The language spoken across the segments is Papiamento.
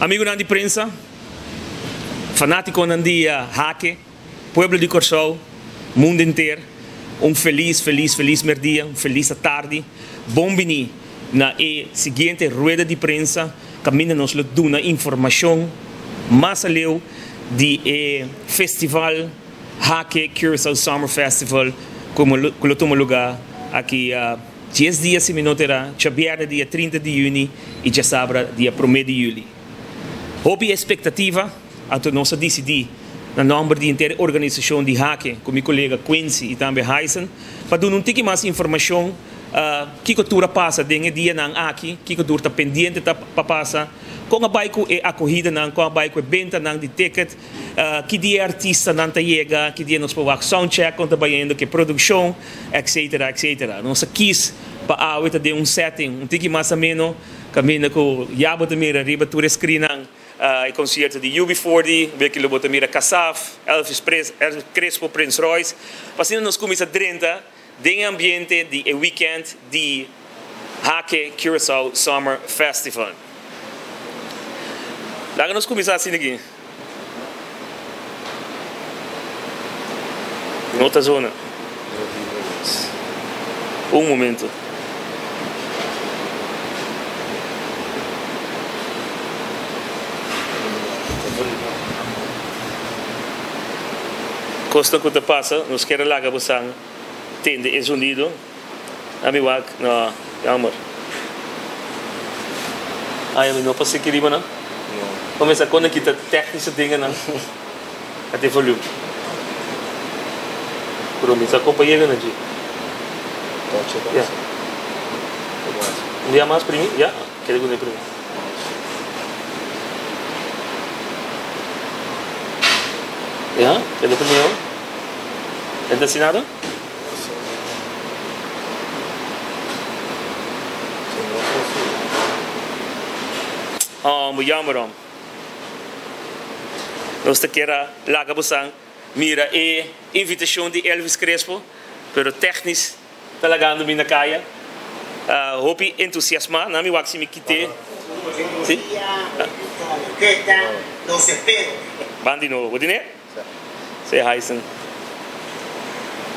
Amigunan di prensa, fanátikonan di hake, pueblo di Kòrsou, mundu henter, un felis, felis, felis mèrdia, un felis atardi. Bon biní na e siguiente rueda di prensa kaminda nos lo duna informashon mas aleu di e festival Hake Curaçao Summer Festival ku lo tuma lugá aki dies dia si mi no ta erá, djabièrnè dia 30 di yüni i djasabra dia promé di yüli. Hopi espektativa, anto nos a disidí na nòmber di henter e organisashon di Hake ku mi kolega Quincy i tambe Haisen pa duna un tiki mas informashon kiko tur a pasa den e dianan aki, kiko tur ta pendiente ta pa pasa, kon a bai ku e akohidanan, kon a bai ku e bentanan di ticket. Ki dia e artistanan ta yega, ki dia nos por wak soundcheck, kon ta bayendo ku e produkshon, etcetera, etcetera. Nos a kis pa awe ta den un setting un tiki mas ameno, kaminda ku ya bo ta mira riba tur e screennan e konsierto di UB40, wiki lo bo ta mira Kasaf, Elvis Crespo, Prince Royce, pa asina nos kuminsa drenta den e ambiente di e weekend di Hake Curaçao Summer Festival. Laga nos kuminsá asina aki. No ta zona. Un momento. Kosnan ku ta pasa, nos kier a laga bosan tende e zonido. Ami wak, no, jammer. Ay, ami no por siki riba nan. No. Mester kon a kita technische dingenan at e volume. Pero mi sa kon pa yega na dje. Ya. Un dia mas primi? Ya, keda ku ne primi. Ya, keda primi awo. E ta hasi nada? Oh, bo jammer om. Nos ta kier a laga bosan mira e invitacion di Elvis Crespo, pero technisch ta lagando mi na caya. Hopi entusiasma, nan mi wak si mi kite. Si? Ban di nobo, bo tine? Say hi son.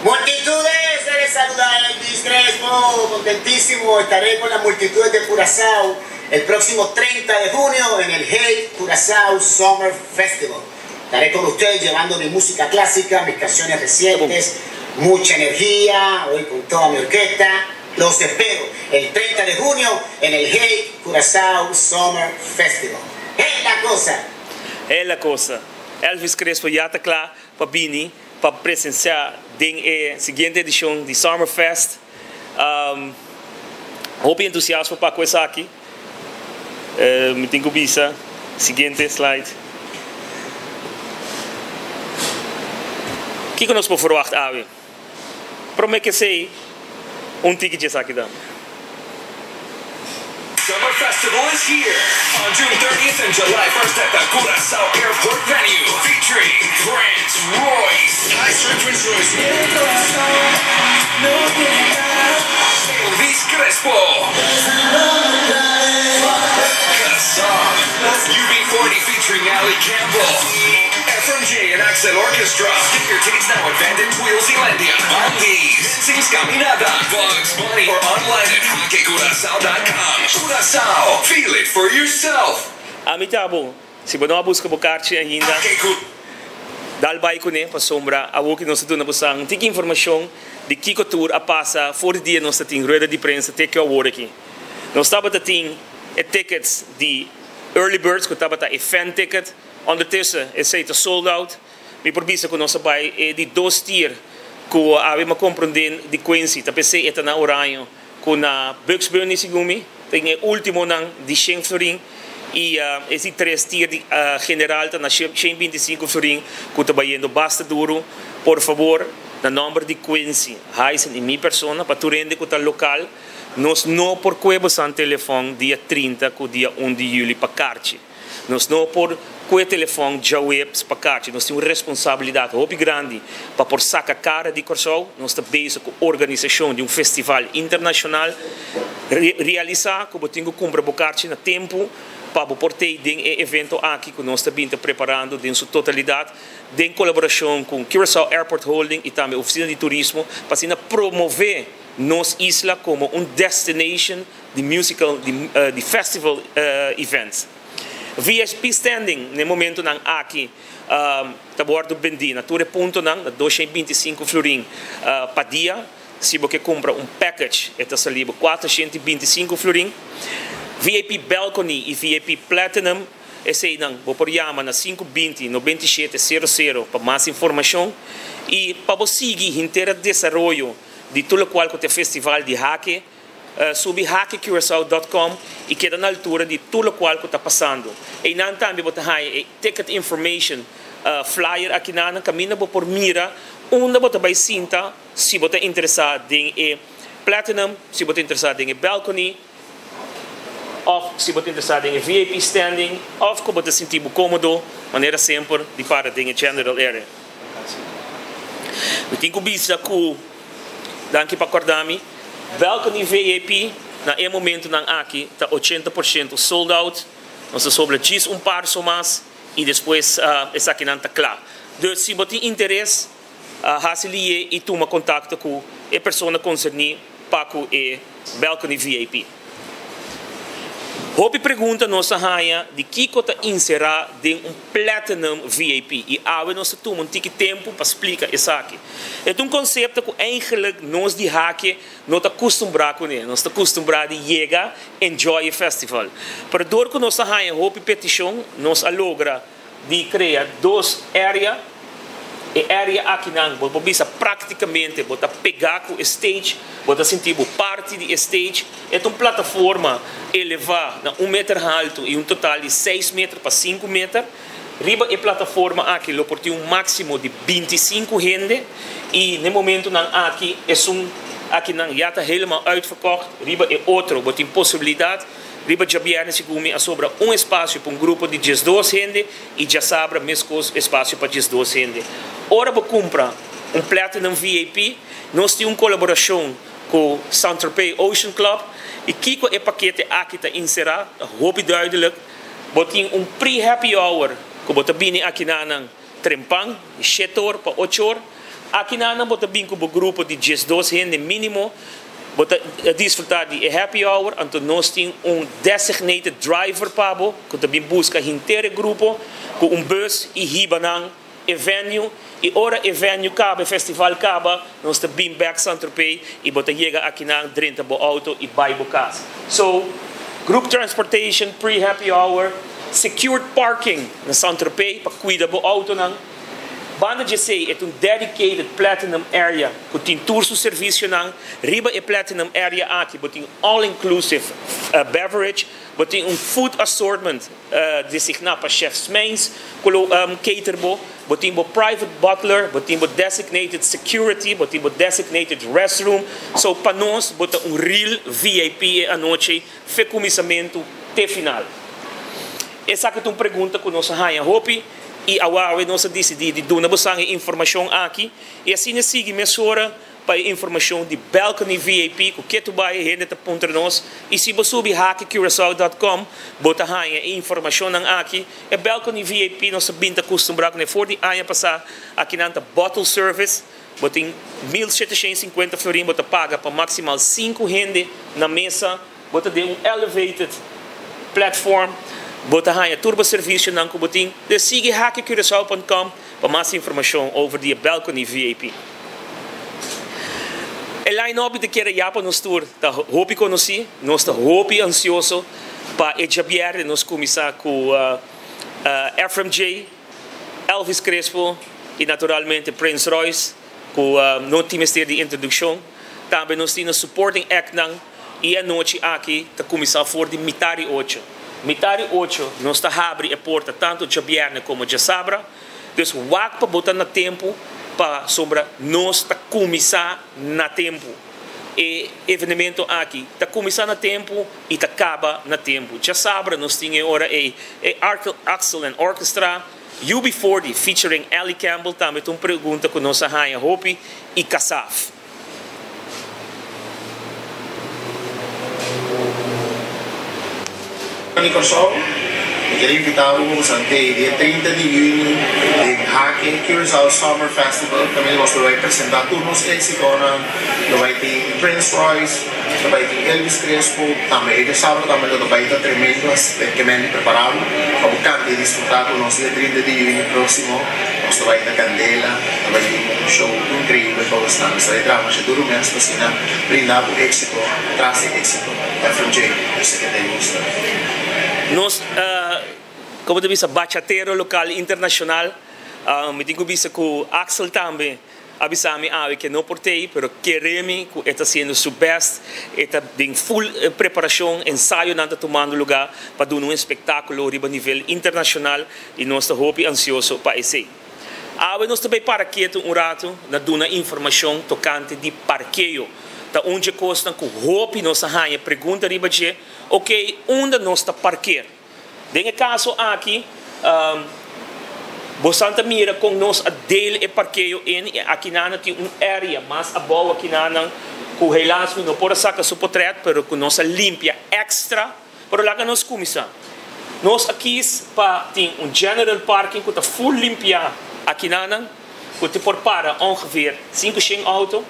Multitudes, se les saluda Elvis Crespo, contentísimo, estaré con las multitudes de Curazao el próximo 30 de junio en el Hey Curazao Summer Festival. Estaré con ustedes llevando mi música clásica, mis canciones recientes, mucha energía, hoy con toda mi orquesta. Los espero el 30 de junio en el Hey Curazao Summer Festival. ¡Es la cosa! Es la cosa. Elvis Crespo ya ta kla pa bini pa presensiá den e siguiente edishon di Summer Fest. Hopi entusiasmo pa ku esaki. Mi tin ku bisa. Siguiente slide. Kiko nos por ferwagt awe? Prome ke esei, un tiki dje esaki ta. Summer Festival is here on June 30th and July 1st at the Curacao Airport venue featuring Prince Royce, Hi Sir Prince Royce, Elvis Crespo, Kasam, UB40 featuring Ali Campbell, Ephraim J and Axel Orchestra. Get your tickets now at Van den Tweel Zeelandia, Andy's, Sings Caminada, Bugs Bunny, or online at hakecuracao.com. Curacao, feel it for yourself. Ami ta bo, si bo no a buska bo karchi ainda, dal bai kuné pasobra awor ki nos ta duna boso un tiki informashon di kiko tur a pasa for di dia nos ta tin rueda di prensa te ku awor aki. Nos tabata tin e tickets di early birds ku tabata e fan ticket, ondertussen esei ta sold out. Mi por bisa ku nos a bai e di dos tier ku awe mi a komprondé di Quincy, ta p'esei e ta na Oraño ku na Bugs Bunny segun mi ta e ultimonan di shen florin i e di tres tier di general ta na shen 25 florin ku ta bayendo basta duru. Por fabor na nòmber di Quincy, Haisen i mi persona pa tur hende ku ta lokal nos no por kue bosan telefòn dia 30 ku dia 1 di yüli pa karchi. Nos no por kue telefòn djaweps pa karchi. Nos tin un responsabilidat hopi grandi pa por saka kara di Kòrsou. Nos ta bezig ku organisashon di un festival internashonal. Realisá ku bo tin ku kumpra bo karchi na tempu pa bo por tei den e evento aki ku nos ta bin ta preparando den su totalidat den kolaborashon ku Curaçao Airport Holding i tambe Ofisina di Turismo pa asina promové nos isla komo un destination di musical di festival events. VIP standing na e momentonan aki ta wordo bendi na tur e puntonan na 225 florin pa dia. Si bo ke kumpra un package e ta sali bo 425 florin. VIP balcony y VIP platinum eseinan bo por yama na 520 97 00 pa mas informacion y pa bo sigui henter e desaroyo di tur locual cu ta e festival di Hak'e. Subi hakecuracao.com y keda na altura di tur locual cu ta pasando. Eynan tambe bo ta haya e ticket information flyer akinanan caminda bo por mira unda bo ta bay sinta si bo ta interesa den e platinum, si bo ta interesa den e balcony of si bo ta interesa den e VIP standing of cu bo ta sinti bo comodo manera semper di para den e general area. Mi tin cu bisa cu danki pa corda mi. Balcony VIP na e momentonan aki ta 80% sold out. Nos ta sobra djis un par so mas y despues esakinan ta cla. Dus si bo tin interes, haci liye y tuma contacto cu e persona concerni pa cu e Balcony VIP. Hopi pregunta nos a haña di kico ta insera den un Platinum VIP y awe nos ta tuma un tiki tempo pa splica esaki. E ta un concepto cu eigenlijk nos di Hak'e no ta custumbra cune. Nos ta custumbra di yega enjoy e festival. Pero door cu nos a haña hopi peticion nos a logra di crea dos area. E area akinan bo por bisa practicamente bo ta pega cu e stage, bo ta sinti bo parti di e stage. E ta un plataforma eleva na un meter halto y un total di seis meter pa sinku meter. Riba e plataforma aki lo por tin un maximo di 25 hende y n'e momentonan aki esun akinan ya ta helemaal uitverkocht. Riba e otro bo tin posibilidad. Riba djabièrnè segun mi a sobra un espasio pa un grupo di 12 hende i djasabra meskos espasio pa 12 hende. Ora bo kumpra un Platinum VIP, nos tin un kolaborashon ku Saint Tropez Ocean Club i kiko e pakete aki ta inserá ta hopi duidelik. Bo tin un pre-happy hour ku bo ta bini akinanan trempan, di shete or pa ocho or. Akinanan bo ta bin ku bo grupo di 12 hende mínimo. Bo ta disfrutá di e happy hour, anto nos tin un designated driver pa bo ku ta bin buska henter e grupo ku un bus i hiba nan e venue. I ora e venue kaba, e festival kaba, nos ta bin bèk Saint Tropez i bo ta yega akinan, drenta bo outo i bai bo kas. So, group transportation, pre-happy hour, secured parking na Saint Tropez pa kuida bo outonan. Banda di esei e ta un dedicated Platinum Area ku tin tur su servisionan. Riba e Platinum Area aki bo tin all inclusive beverage, bo tin un food assortment designá pa Chef Smeins ku lo cater bo, bo tin bo private butler, bo tin bo designated security, bo tin bo designated restroom. So pa nos bo ta un real VIP e anochi fe kuminsamentu te final. Esaki ta un pregunta ku nos a haña hopi. I awawe nos a disidí di duna bosan e informashon aki i asina sigui mesora pa e informashon di Balcony VIP ku ketu bai hende ta puntra nos i si bo subi hakecuracao.com bo ta haña e informashonnan aki. E Balcony VIP nos a bin ta kustumbrá kuné for di aña pasá akinan ta bottle service bo tin 1750 florin bo ta paga pa maksimal sinku hende na mesa. Bo ta den un elevated platform, bo ta haña tur bo servisionan ku bo tin. Dus sigui hakecuracao.com pa mas informashon over di e Balcony VIP. E line-up di kere ya pa nos tur ta hopi konosí. Nos ta hopi ansioso pa e djabièrnè nos kuminsá ku Ephraim J, Elvis Crespo i naturalmente Prince Royce ku no tin mester di introdukshon. Tambe nos tin nos supporting act-nan. E anochi aki ta kuminsá for di mitar di ocho. Mitar di ocho nos ta habri e porta tantu djabièrnè komo djasabra. Dus wak pa bo ta na tempu pasobra nos ta kuminsá na tempu. E evenemento aki ta kuminsá na tempu i ta kaba na tempu. Djasabra nos tin e ora ei e Axel and Orchestra, UB40 featuring Ellie Campbell tambe ta un pregunta ku nos a haña hopi i Kasaf. Di Kòrsou, mi ker invitá bo pa boso antei dia 30 di yüni den Hake Curaçao Summer Festival. Kaminda nos lo bai presentá tur nos éksitonan. Lo bai tin Prince Royce, lo bai tin Elvis Crespo, tambe e djasabra tambe lo ta bai ta tremendo así ke men di prepará bo pa bo kanta i disfrutá ku nos dia 30 di yüni próksimo. Nos ta bai ta kandela, ta bai tin un show inkreibel pa bosnan. Nos ta bai traha masha duru mes pa asina brinda bo éksito tras di éksito. FMJ, yo sé que te gusta. Nos, como ta bisa, bachatero local internacional. Mi tin cu bisa cu Axel tambe a bisa mi awe ke no por tei, pero kere mi cu e ta haciendo su best. E ta den full preparacion, ensayonan ta tumando lugar pa duna un espectaculo riba nivel internacional y nos ta hopi ansioso pa esey. Awe nos ta bay para ketu un rato na duna informacion tocante di parkeo. Ta un dje kosnan ku hopi nos a haña pregunta riba dje, Ok, unda nos ta parker? Den e kaso aki, bosan ta mira kon nos a deel e parkeo in i akinanan tin un area mas abou akinanan ku helaas mi no por a saka su potret, pero ku nos a limpia extra. Pero laga nos kuminsá. Nos a kis pa tin un general parking ku ta full limpiá akinanan. Ku te por para ongeveer 500 outo.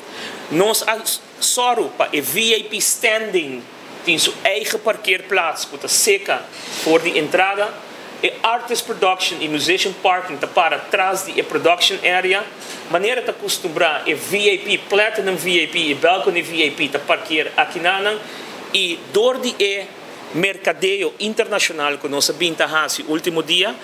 Nos a sòru pa e VIP standing tin su eigen parkeerplaats ku ta seka for di entrada. E artist production i musician parking ta para tras di e production area. Manera ta kustumbrá e VIP, Platinum VIP i Balcony VIP ta parkeer akinanan i dor di e merkadeo internashonal ku nos a bin ta hasi último dia,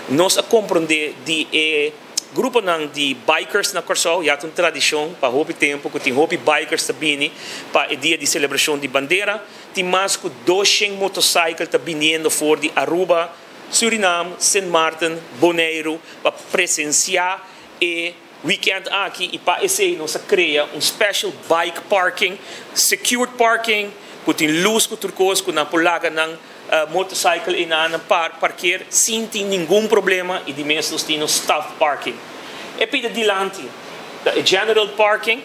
nos a komprondé di e Gruponan di bikers na Kòrsou ya ta un tradishon pa hopi tempu ku tin hopi bikers ta bini pa e dia di selebrashon di bandera. Tin mas ku 200 motosaikel ta biniendo for di Aruba, Surinam, Sint Maarten, Boneiru pa presensiá e wikènt aki i pa esei nos a krea un special bike parking, secured parking ku tin lus ku tur kos ku nan por laga nan Motorcycle y nan a parkeer sin tin ningun problema y di mes nos tin nos staff parking. E pida dilanti ta e general parking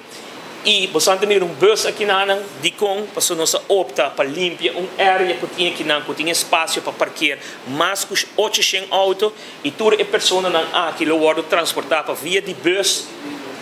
y bosan ta mira un bus aki nanan dicon pasobra nos a opta pa limpia un area cu tin aki nan cu tin espacio pa parkeer mas cu 800 auto y tur e personanan aki lo wordo transporta pa via di bus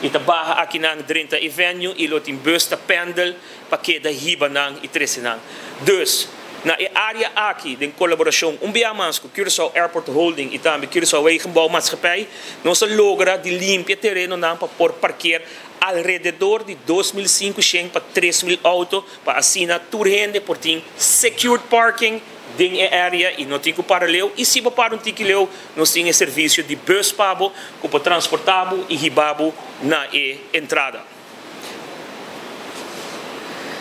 y ta baha aki nan drenta e venue y lo tin bus ta pendel pa keda hiba nan y trece nan. Dus, na e área aki, den kolaborashon un bia mas ku Curaçao Airport Holding i tambe Curaçao Wegenbouwmaatschappij, nos a logra di limpia terenonan pa por parkeer alrededor di 2500 pa 3000 outo pa asina tur hende por tin secured parking den e área i no tin ku para leu i si bo para un tiki leu nos tin e servisio di bus pa bo ku por transporta bo i hiba bo na e entrada.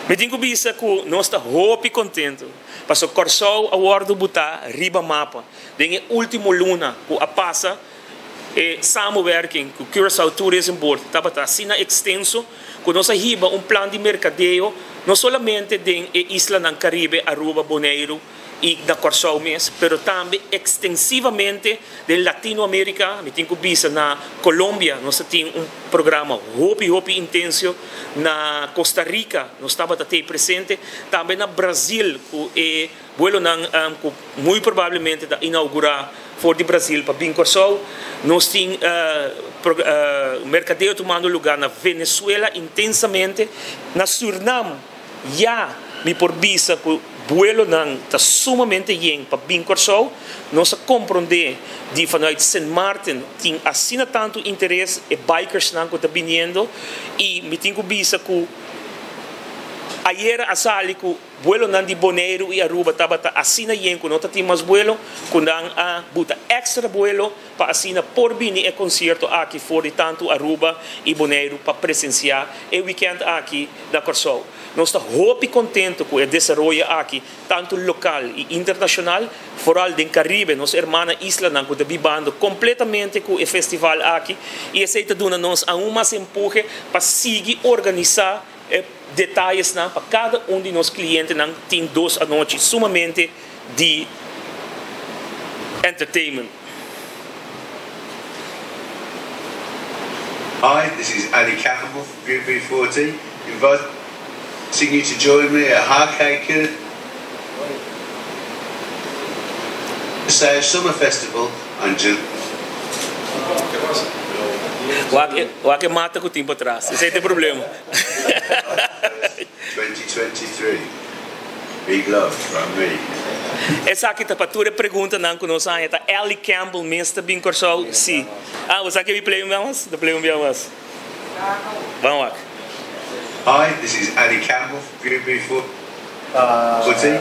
Mi tin ku bisa ku nos ta hopi kontentu pasobra Kòrsou a wòrdu butá riba mapa. Den e último luna ku a pasa e samenwerking ku Curaçao Tourism Board tabata asina ekstenso ku nos a hiba un plan di merkadeo no solamente den e islanan Karibe, Aruba, Boneiru, i na Kòrsou mes, pero tambe ekstensivamente den Latinoamerika. Mi tin ku bisa na Colombia nos ta tin un programa hopi hopi intensio, na Costa Rica nos tabata tei presente, tambe na Brazil ku e buelonan ku muy probablemente ta inaugurá for di Brazil pa bin Kòrsou. Nos tin merkadeo tumando lugá na Venezuela intensamente, na Surnam. Ya mi por bisa ku buelonan ta sumamente yen pa bin Kòrsou. Nos a komprondé di vanuit Sint Maarten tin asina tantu interes e bikersnan ku ta biniendo i mi tin ku bisa ku ayera a sali ku buelonan di Boneiru i Aruba tabata asina yen ku no ta tin mas buelo ku nan a buta èkstra buelo pa asina por bini e konsierto aki for di tantu Aruba i Boneiru pa presensiá e wikènt aki na Kòrsou. Nos ta hopi kontentu ku e desaroyo aki tantu lokal i internashonal, foral den Karibe, nos hermana islanan ku ta bibando kompletamente ku e festival aki i esei ta duna nos aun mas empuhe pa sigui organisá e. detayesnan pa kada un di nos klientenan tin dos anochi sumamente di entertainment. Hi, this is Ali Campbell from UB40, inviting you to join me at Hak'e Curaçao Summer Festival on July. Wak e, wak e mata ku tin patras. Esei ta e problema. 2023. Big love from me. Esaki ta pa tur e preguntanan ku nos haña. Ta Ali Campbell mes ta bin Kòrsou? Si. Ah, bo sa ke mi play un bia mas? Ta play un bia mas. Ban wak. Hi, this is Ali Campbell from UB40, inviting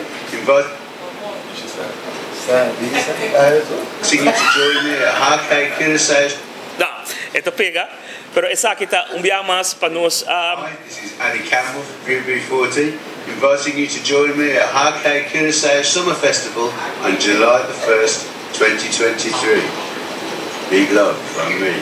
you to join me at Hak'e Curaçao. No, e ta pega. Pero esaki ta un bia mas pa nos. Hi, this is Ali Campbell from UB40, inviting you to join me at Hak'e Curaçao Summer Festival on July the 1st, 2023. Big love from me.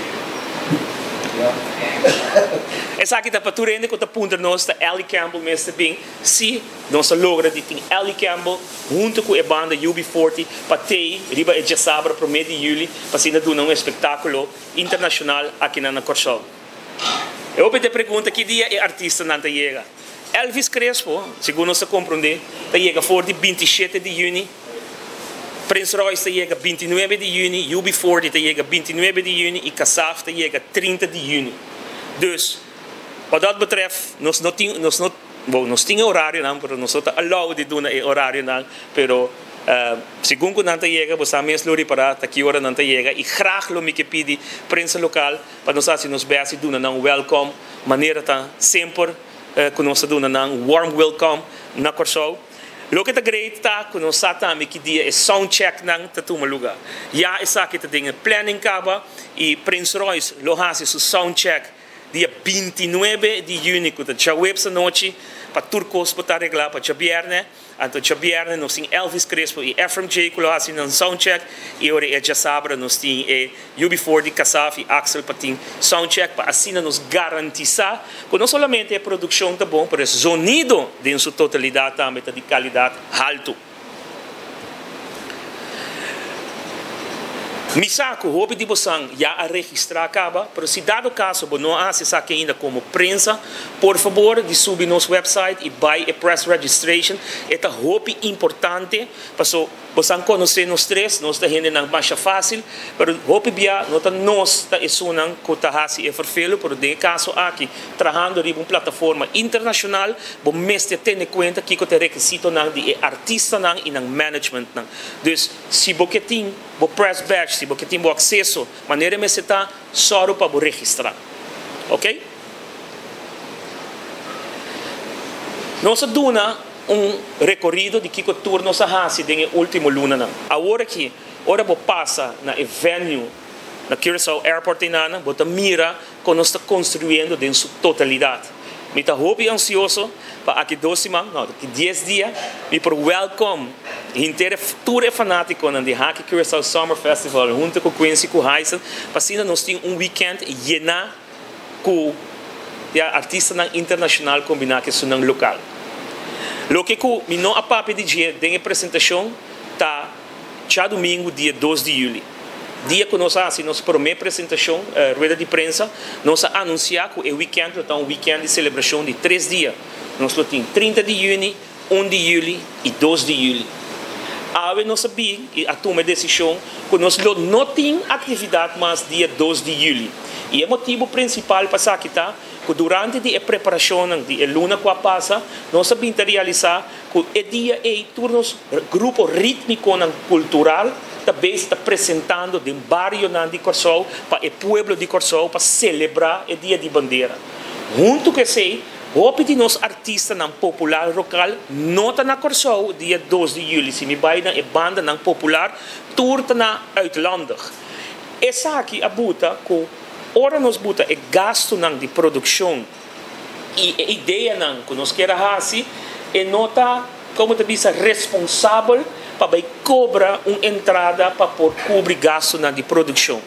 Esaki ta pa tur hende ku ta puntra nos ta Ali Campbell mester bin. Si, nos a logra di tin Ali Campbell huntu ku e banda UB40 pa tei riba e djasabra promé di yüli pa asina duna un espektákulo internashonal akinan na Kòrsou. E hopi ta pregunta ki dia e artistanan ta yega. Elvis Crespo, segun nos ta komprondé, ta yega for di 27 di yüni, Prince Royce ta yega 29 di yüni, UB40 ta yega 29 di yüni i Kasaf ta yega 30 di yüni. Dus, wat dat betreft, nos no tin, nos no, bon, nos tin e orarionan, pero nos no ta allowed di duna e orarionan, pero segun ku nan ta yega, bo sa mes lo ripará ta ki ora nan ta yega i graag lo mi ke pidi prensa lokal pa nos hasi nos best i duna nan un welkom manera ta semper ku nos ta duna nan warm welkom na Kòrsou. Loke ta great ta ku nos sa tambe ki dia e sound check nan ta tuma luga. Ya esaki ta den e planning kaba i Prince Royce lo hasi su sound check dia 29 di yüni ku ta djaweps anochi pa tur kos por ta reglá pa djabièrnè. Anto djabièrnè nos tin Elvis Crespo i Ephraim J ku lo hasi nan sound check i ora e djasabra nos tin e UB40, Kasaf i Axel pa tin sound check pa asina nos garantisá ku no solamente e produkshon ta bon pero e zonido den su totalidat tambe ta di kalidat haltu. Mi sa ku hopi di bosan ya a registrá kaba, pero si dado kaso bo no a hasi esaki ainda komo prensa, por fabor di subi nos website i bai e press registration. E ta hopi importante paso bosan konosé nos tres, nos ta hendenan masha fásil, pero hopi bia no ta nos ta esunnan ku ta hasi e ferfelu, pero den e kaso aki trahando riba un plataforma internashonal bo mester tene kuenta kiko ta e rekisitonan di e artistanan i nan managementnan. Dus si bo ke tin bo press badge, si bo ke tin bo akseso manera e mester ta, sòru pa bo registrá. Oke? Nos a duna un rekorido di kiko tur nos a hasi den e último lunanan. Awor aki, ora bo pasa na e venue na Curaçao Airport einana, bo ta mira kon nos ta konstruyendo den su totalidat. Mi ta hopi ansioso pa aki dos siman, no, aki dies dia, mi por welkom henter e tur e fanatikonan di Haki Curaçao Summer Festival hunto ku Quincy ku Hyson pa asina nos tin un weekend yená ku ya artistanan internashonal kombiná ku esunnan lokal. Loke ku mi no a papia di dje den e presentashon ta Djadumingu dia dos di yüli, dia ku nos a hasi nos promé presentashon, rueda di prensa, nos a anunsiá ku e wikènt lo ta un wikènt di selebrashon di tres dia. Nos lo tin 30 di yüni, un di yüli i dos di yüli. Awe nos a bin i a tuma e desishon ku nos lo no tin aktividat mas dia dos di yüli. I e motibu prinsipal pa esaki ta ku durante di e preparashonnan di e luna ku a pasa, nos a bin ta realisá Ku e dia ei tur nos grupo rítmikonan kultural ta bezig ta presentando den barionan di Kòrsou pa e pueblo di Kòrsou pa selebrá e Dia di Bandera. Huntu ku esei, hopi di nos artistanan popular lokal no ta na Kòrsou dia dos di yüli. Si mi bai na e bandanan popular, tur ta na uitlandig. Esaki a buta ku ora nos buta e gastunan di produkshon I e ideanan ku nos kier a hasi, e no ta, komo ta bisa, responsabel pa bai kobra un entrada pa por kubri gastunan di produkshon.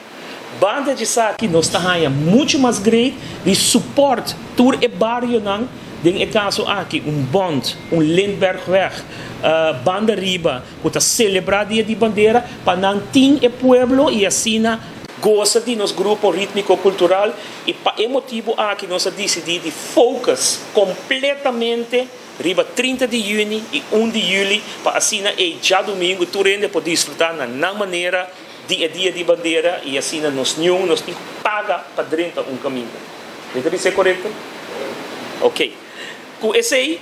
Banda di esaki nos ta haña muchu mas great di supòrt tur e barionan Den e kaso aki un bònt, un Lindberghweg, banda riba ku ta selebrá Dia di Bandera pa nan tin e pueblo i asina gosa di nos grupo rítmiko kultural i pa e motibu aki nos a disidí di focus kompletamente riba 30 di yüni i 1 di yüli pa asina ei djadumingu tur hende por disfrutá na nan manera di e Dia di Bandera i asina nos niun nos tin ku paga pa drenta un kaminda. Mi ta bis'é korekto? Oké. Ku esei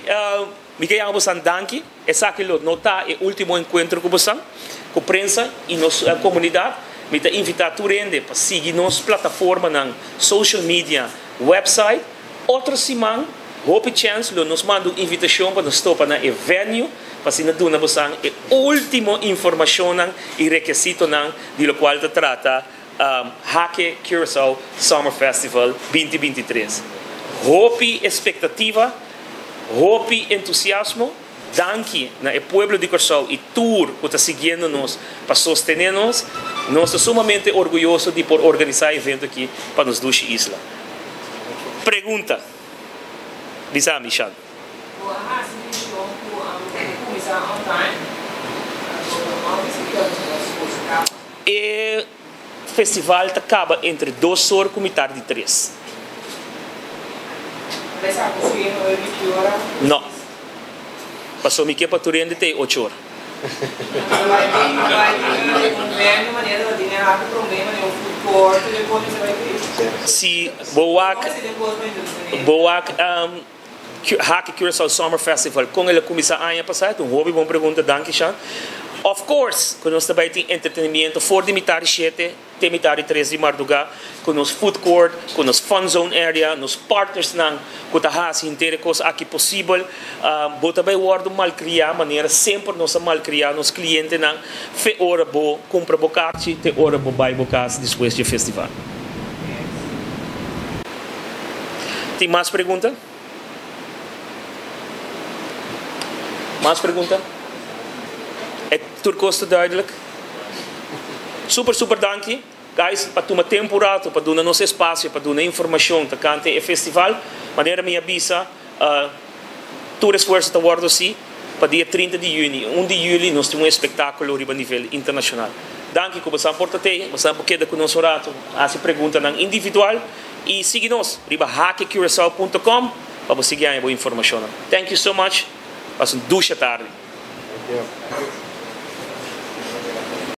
mi ke yama bosan danki. Esaki lo no ta e último enkuentro ku bosan, ku prensa i nos komunidat. Mi ta invitá tur hende pa sigui nos plataformanan social media, website. Otro siman hopi chèns lo nos manda un invitashon pa nos topa na e venue pa asina duna bosan e último informashonnan i rekesitonan di lokual ta trata Hak'e Curaçao Summer Festival 2023. Hopi espektativa, hopi entusiasmo. Danki na e pueblo di Kòrsou i tur ku ta siguiendo nos pa sostené nos. Nos ta sumamente orguyoso di por organisá e evento aki pa nos dushi isla. Pregunta, Bisa mi, Shan. Bo a hasi menshon ku bo ta kuminsá on time, anto no bisa ki ora bo ta scoge kaba. E festival ta kaba entre dos or ku mitar di tres. No. Paso mi ke pa tur hende te ocho or. Si bo wak bo wak Hak'e Curaçao Summer Festival kon el a kuminsá aña pasá? Ta un hopi bon pregunta, danki Shan. Of course ku nos ta bai tin entretenimiento for di mitar di shete te mitar di tres di mardugá ku nos food court, ku nos fun zone area, nos partnersnan ku ta hasi henter e kos aki posibel. Bo ta bai wòrdu malkriá manera semper nos a malkriá nos klientenan fe ora bo kumpra bo karchi te ora bo bai bo kas despues dje festival. Tin mas pregunta? Mas pregunta? E tur kos ta duidelijk? Super super danki guys pa tuma tempu un rato pa duna nos espasio pa duna informashon tokante e festival. Manera mi a bisa tur esfuerso ta wòrdu hasi pa dia 30 di yüni i 1 di yüli nos tin un espektákulo riba nivel internashonal. Danki ku bosan por ta tei, bosan por keda ku nos un rato hasi preguntanan individual. I sigui nos riba hakecuracao punto com pa bo sigui haña bo informashonnan. Thank you so much. Pasa un dusha tardi. Thank you.